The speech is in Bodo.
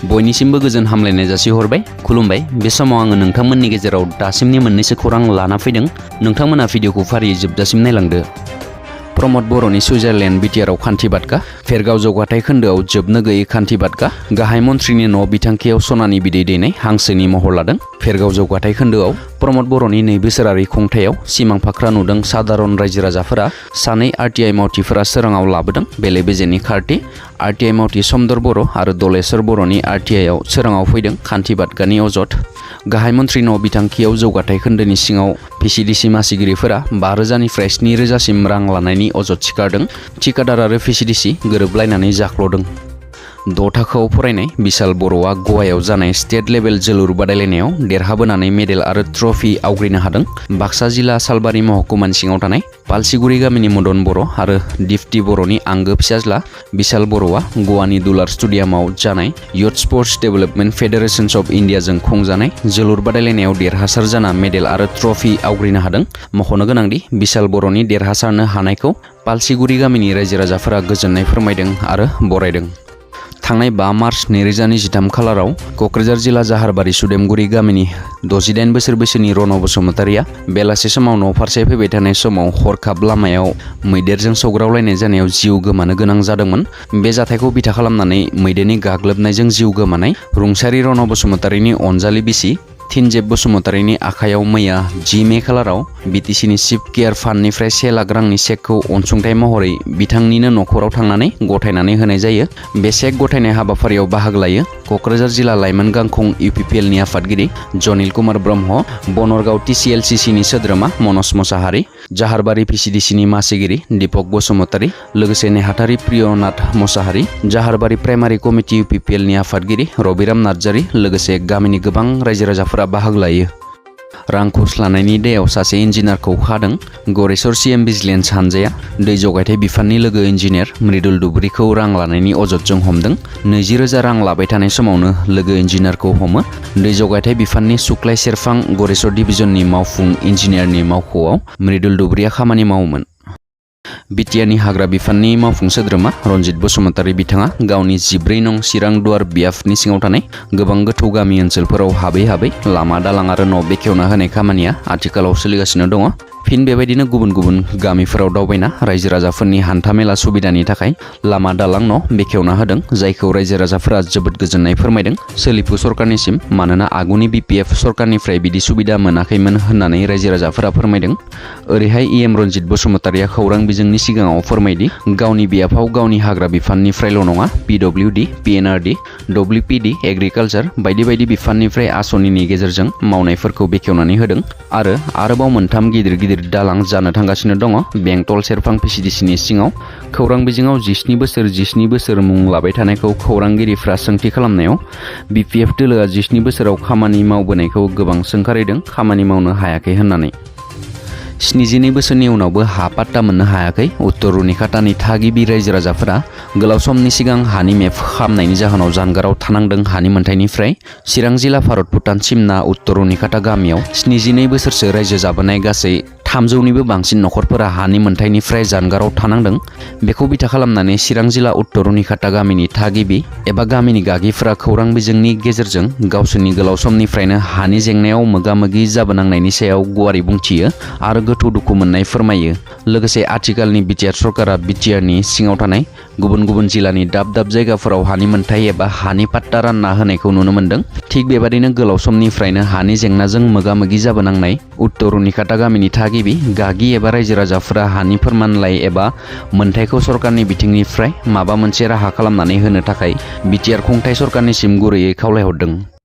बयनिसिमबो गोजोन हामलायनाय जासिहरबाय खुलुमबाय बे समाव आङो नोंथांमोननि गेजेराव दासिमनि मोननैसो खौरां लाना फैदों नोंथांमोना भिडिअखौ फारियै जोबजासिम नायलांदो प्रमद बर'नि सुइजारलेण्ड बिटिआरआव खान्थि बादगा फेरगाव जौगाथाय खोन्दोआव जोबनो गैयै खान्थि बादगा गाहाय मन्थ्रिनि न' बिथांखियाव सनानि बिदै दैनाय हांसोनि महर लादों फेरगाव जौगाथाय खोन्दोआव प्रमद बर'नि 2 बोसोरारि खुंथायाव सिमां फाख्रा नुदों साधारन रायजो राजाफोरा सानै आरटिआइ मावथिफोरा सोराङाव लाबोदों बेले बेजेनि खारथि आरटिआइ मावथि समदर बर' आरो दलेश्वर बर'नि आरटिआइआव सोराङाव फैदों खान्थि बादगानि अजद गाहाय मन्थ्रि न' बिथांखियाव जौगाथाय खोन्दोनि सिङाव भिसिडिसि मासिगिरिफोरा 5,000 निफ्राय 7,000सिम रां लानायनि अजद सिखारदों थिकादार आरो भिसिडिसि गोरोबलायनानै जाख्ल'दों 6 थाखोआव फरायनाय बिशाल बर'आ गवायाव जानाय स्टेट लेभेल जोलुर बादायलायनायाव देरहाबोनानै मेडेल आरो ट्रफि आवग्रिनो हादों बाक्सा जिल्ला सालबारि महकुमानि सिङाव थानाय पालसिगुरि गामिनि मदन बर' आरो दिप्ति बर'नि आंगो फिसाज्ला बिशाल बर'आ गवानि दुलार स्टेडियामाव जानाय युथ स्पर्ट्स डेभेलपमेन्ट फेडारेशन्स अफ इन्डियाजों खुंजानाय जोलुर बादायलायनायाव देरहासार जाना मेडेल आरो ट्रफि आवग्रिनो हादों मख'नो गोनांदि बिशाल बर'नि देरहासारनो हानायखौ पालसिगुरि गामिनि रायजो राजाफोरा गोजोननाय फोरमायदों आरो बरायदों थांनाय 5 मार्च 2023 खालाराव क'क्राझार जिल्ला जाहारबारि सुदेमगुरि गामिनि 68 बोसोर बैसोनि रन बसुमतारिया बेलासे समाव न' फारसे फैबाय थानाय समाव हरखाब लामायाव मैदेरजों सौग्रावलायनाय जानायाव जिउ गोमानो गोनां जादोंमोन बे जाथायखौ बिथा खालामनानै मैदेरनि गाग्लोबनायजों जिउ गोमानाय रुंसारि रन बसुमतारिनि अनजालि बिसि थिनजेब बसुमतारिनि आखायाव मैया 10 मे खालाराव बिटिसिनि चिफ केयार फान्डनिफ्राय 1 लाख रांनि चेकखौ अनसुंथाइ महरै बिथांनिनो न'खराव थांनानै गथायनानै होनाय जायो बे चेक गथायनाय हाबाफारियाव बाहागो लायो क'क्राझार जिल्ला लाइमोन गांखं इउपिपिएलनि आफादगिरि जनिल कुमार ब्रह्म बनरगाव टिसिएलसिसिनि सोद्रोमा मनज मोसाहारि जाहारबारि भिसिडिसिनि मासिगिरि दीपक बसुमतारि लोगोसे नेहाथारि प्रियनाथ मोसाहारि जाहारबारि प्राइमारि कमिटि इउपिपिएलनि आफादगिरि रबिराम नार्जारि लोगोसे गामिनि गोबां रायजो राजाफोरा बाहागो लायो रां घुस लानायनि दायाव सासे इन्जिनियारखौ खादों गरेस्वर सिएम भिजिलेन्स हानजाया दै जगायथाय बिफाननि लोगो इन्जिनियार मृदुल दुबुरिखौ रां लानायनि अजदजों हमदों 20,000 रां लाबाय थानाय समावनो लोगो इन्जिनियारखौ हमो दै जगायथाय बिफाननि सुक्लाय सेरफां गरेस्वर डिभिजननि मावफुं इन्जिनियारनि मावख'आव मृदुल दुबुरिया खामानि मावोमोन बिटिआरनि हाग्रा बिफाननि मावफुं सोद्रोमा रनजित बसुमतारि बिथाङा गावनि 14 नं चिरां दुवार बियाफनि सिङाव थानाय गोबां गोथौ गामि ओनसोलफोराव हाबै लामा दालां आरो न' बेखेवना होनाय खामानिया आथिखालाव सोलिगासिनो दङ फिन बेबायदिनो गुबुन गुबुन गामिफोराव दावबायना रायजो राजाफोरनि हान्थामेला सुबिदानि थाखाय लामा दालां न' बेखेवना होदों जायखौ रायजो राजाफोरा जोबोद गोजोननाय फोरमायदों सोलिफु सरकारनिसिम मानोना आगुनि बिपिएफ सरकारनिफ्राय बिदि सुबिदा मोनाखैमोन होननानै रायजो राजाफोरा फोरमायदों ओरैहाय इएम रनजित बसुमतारिया खौरां बिजोंनि सिगाङाव फोरमायदि गावनि बियाफाव गावनि हाग्रा बिफाननिफ्रायल' नङा पिडब्लिउडि पिएनआरडि डब्लिउपिडि एग्रिकालचार बायदि बायदि बिफाननिफ्राय आसनिनि गेजेरजों मावनायफोरखौ बेखेवनानै होदों आरोबाव मोनथाम गिदिर दालां जानो थांगासिनो दङ बेंटल सेरफां भिसिडिसिनि सिङाव खौरां बिजोङाव 17 बोसोर मुं लाबाय थानायखौ खौरांगिरिफ्रा सोंथि खालामनायाव बिपिएफ दोलोआ 17 बोसोराव खामानि मावबोनायखौ गोबां सोंखारिदों खामानि मावनो हायाखै होननानै 72 बोसोरनि उनावबो हा पाट्टा मोननो हायाखै उत्तर रुनिकाटानि थागिबि रायजो राजाफोरा गोलाव समनि सिगां हानि मेप खालामनायनि जाहोनाव जानगाराव थानांदों हानि मोनथायनिफ्राय चिरां जिल्ला भारत भुटान सिमना उत्तर रुनिकाटा गामियाव 72 बोसोरसो रायजो जाबोनाय गासै 300निबो बांसिन नखरफोरा हानि मोनथायनिफ्राय जानगाराव थानांदों बेखौ बिथा खालामनानै चिरां जिल्ला उत्तर रुनिकाटा गामिनि थागिबि एबा गामिनि गागिफोरा खौरां बिजोंनि गेजेरजों गावसोरनि गोलाव समनिफ्रायनो हानि जेंनायाव मोगा-मोगि जाबोनांनायनि सायाव गुवारै बुंथियो आरो गोथौ दुखु मोननाय फोरमायो लोगोसे आथिखालनि बिटिआर सरकारा बिटिआरनि सिङाव थानाय गुबुन गुबुन जिल्लानि दाब दाब जायगाफोराव हानि मोनथाय एबा हानि पाट्टा रानना होनायखौ नुनो मोन्दों थिग बेबादिनो गोलाव समनिफ्रायनो हानि जेंनाजों मोगा-मोगि जाबोनांनाय उत्तर रुनिकाटा गामिनि थागिबि गागि एबा रायजो राजाफोरा हानि फोरमानलाइ एबा मोनथायखौ सरकारनि बिथिंनिफ्राय माबा मोनसे राहा खालामनानै होनो थाखाय बिटिआर खुंथाय सरकारनिसिम गुरैयै खावलायहरदों